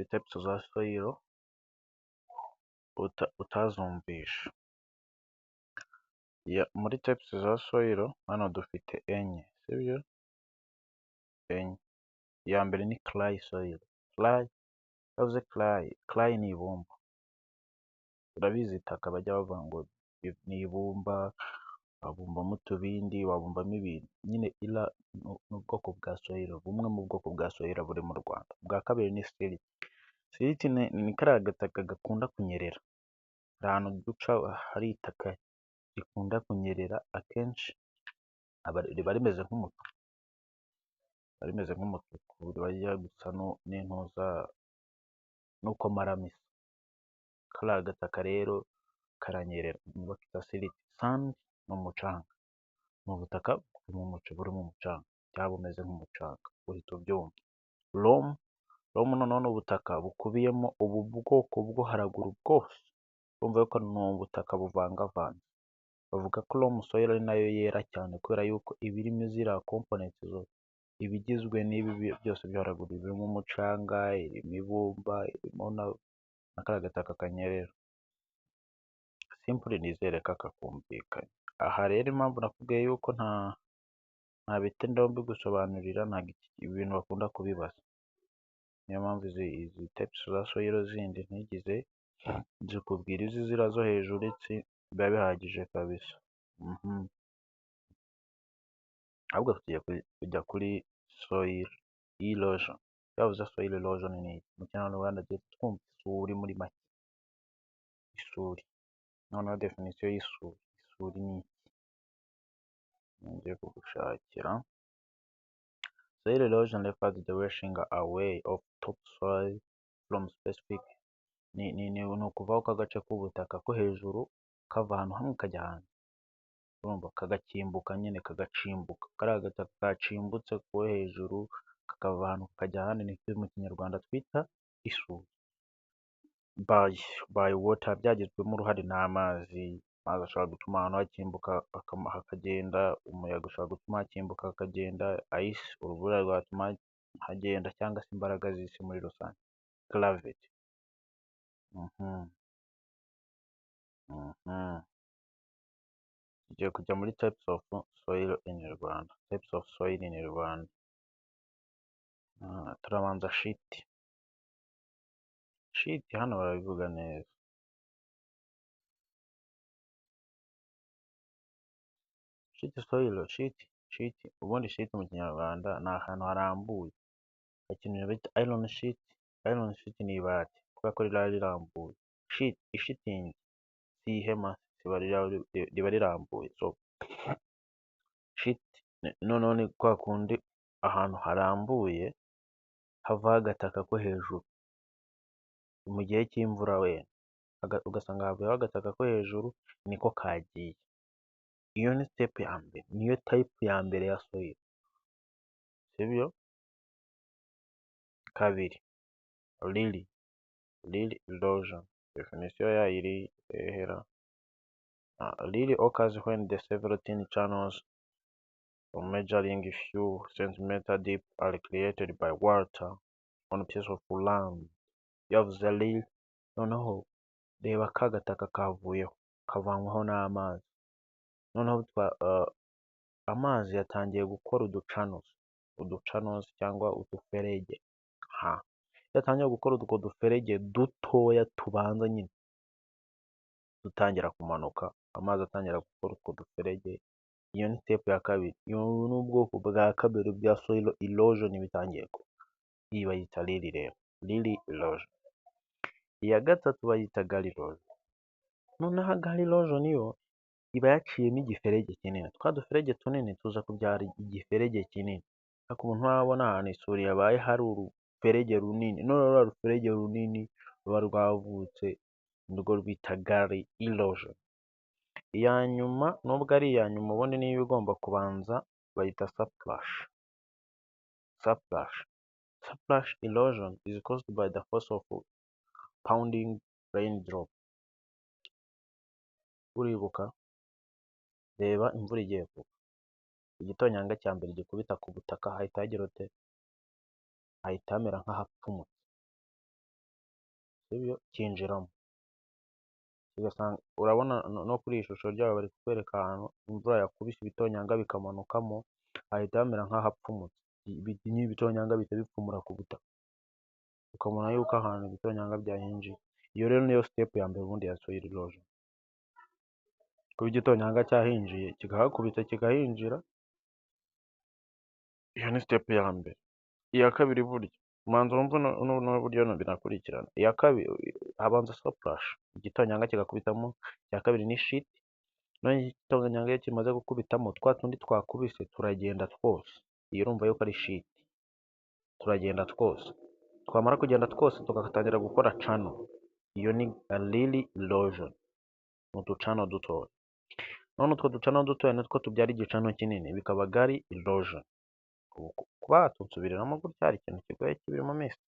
Kuri types za soil utazumvisha. Muri types za soil hano dufite enye, sibyo? Enye. Iya mbere ni clay soil. Clay, bavuze clay, clay ni ibumba. Urabizi, itaka bajya bavuga ngo ni ibumba, babumbamo utubindi, babumbamo ibintu nyine. Ira ni ubwoko bwa soil, bumwe mu bwoko bwa soil buri mu Rwanda. Ubwa kabiri ni silt. Silt ni kariya gataka gakunda kunyerera. Hari ahantu duca hari itaka rikunda kunyerera, akenshi riba rimeze nk'umutuku, riba rimeze nk'umutuku, riba rijya gusa n'intuza n'uko maramu isa. Kariya gataka rero karanyerera, bakita silt. Sand ni umucanga, ni ubutaka burimo umucanga cyangwa bumeze nk'umucanga, uhita ubyumva. Loam, loam noneho ni ubutaka bukubiyemo ubu bwoko bwo haraguru bwose, urumva ko ni ubutaka buvangavanze. Bavuga ko loam soil ari nayo yera cyane kubera yuko iba irimo ziriya components zose, iba igizwe n'ibi byose byo haraguru, irimo umucanga, irimo ibumba, irimo na kariya gataka kanyerera. Simply nizere ko aka kumvikanye. Aha rero impamvu nakubwiye yuko nta bitindaho mbigusobanurira, ntabwo ibi bintu bakunda kubibaza. Niyo mpamvu izi types za soil zindi ntigize nzikubwira, izi ziriya zo hejuru iki biba bihagije kabisa. Ahubwo tugiye kujya kuri soil erosion. Iyo bavuze soil erosion ni iki? Mu Kinyarwanda duhita twumva isuri muri make. Isuri. Noneho definition y'isuri, isuri ni iki? Ngiye kugushakira. Soil erosion refers to the washing away of topsoil from specific, ni ukuvaho kw'agace k'ubutaka ko hejuru, kava ahantu hamwe kajya ahandi. Urumva kagakimbuka nyine, kagacimbuka. Kariya gataka kacimbutse ko hejuru kakava ahantu kakajya ahandi, niko mu Kinyarwanda twita isuri. By water, byagizwemo uruhare n'amazi. Amazi ashobora gutuma ahantu hakimbuka hakagenda, umuyaga ushobora gutuma hakimbuka hakagenda, ice, urubura rwatuma hagenda, cyangwa se imbaraga z'isi muri rusange, gravity. Tugiye kujya muri types of soil in Rwanda. Types of soil in Rwanda. Turabanza sheet. Sheet hano barabivuga neza. Sheet soil, sheet, sheet, ubundi sheet mu Kinyarwanda ni ahantu harambuye. Ikintu bita iron sheet, iron sheet ni ibati kubera ko riba rirambuye. Sheet, ishitingi si ihema, riba rirambuye. So sheet noneho ni kwa kundi ahantu harambuye havaho agataka ko hejuru mu gihe cy'imvura wenda, ugasanga havuyeho agataka ko hejuru niko kagiye. Iyo ni step ya mbere, niyo type ya mbere ya soil. Sibyo? Kabiri, rill, rill erosion. Definition yayo iri hehera? Rill occurs when the several tiny channels measuring few centimeter deep are created by water on a piece of land. Iyo bavuze rill, noneho reba ka gataka kavuyeho, kavanyweho n'amazi. Noneho amazi yatangiye gukora uduchannels, uduchannels cyangwa uduferege. Iyo atangiye gukora utwo duferege dutoya tubanza nyine, dutangira kumanuka, amazi atangira gukora utwo duferege, iyo ni step ya kabiri. Ubu ni ubwoko bwa kabiri bwa soil erosion bitangiye kuba. Iyi bayita rill rero, rill erosion. Iya gatatu bayita gully erosion. Noneho gully erosion yo iba yaciyemo igiferege kinini. Twa duferege tunini tuza kubyara igiferege kinini. Ariko ubu nturabona ahantu isuri yabaye hari uruferege runini? Noneho ruriya ruferege runini ruba rwavutse nirwo rwita gully erosion. Iya nyuma, nubwo ari iya nyuma, ubundi niyo igomba kubanza, bayita subsplash. Subsplash. Subsplash erosion is caused by the force of pounding raindrop. Uribuka? Reba imvura igiye kugwa. Igitonyanga cya mbere gikubita ku butaka hahita hagira ute? Hahita hamera nk'ahapfumutse. Sibyo? Cyinjiramo. Urabona no kuri iyi shusho ryabo bari kukwereka ahantu imvura yakubise ibitonyanga bikamanukamo, hahita hamera nk'ahapfumutse. Ibitonyanga bihita bipfumura ku butaka. Ukabona yuko ahantu ibitonyanga byahinjiye. Iyo rero niyo step ya mbere ubundi ya soil erosion. Kuba igitonyanga cyahinjiye, kikahakubita kikahinjira, iyo ni step ya mbere. Iya kabiri burya, manza wumve n'uburyo binakurikirana. Iya kabiri habanza splash, igitonyanga kigakubitamo, icya kabiri ni sheet, noneho igitonyanga iyo kimaze gukubitamo, twa tundi twakubise turagenda twose. Iyo urumva yuko ari sheet. Turagenda twose. Twamara kugenda twose tugatangira gukora channel. Iyo ni rill erosion. Ni uduchannel dutoya. None utwo duchannel dutoya nitwo tubyara igichannel kinini, bikaba gully erosion. Kuba watunsubiriramo gutya, hari ikintu kigoye kibirimo, mister?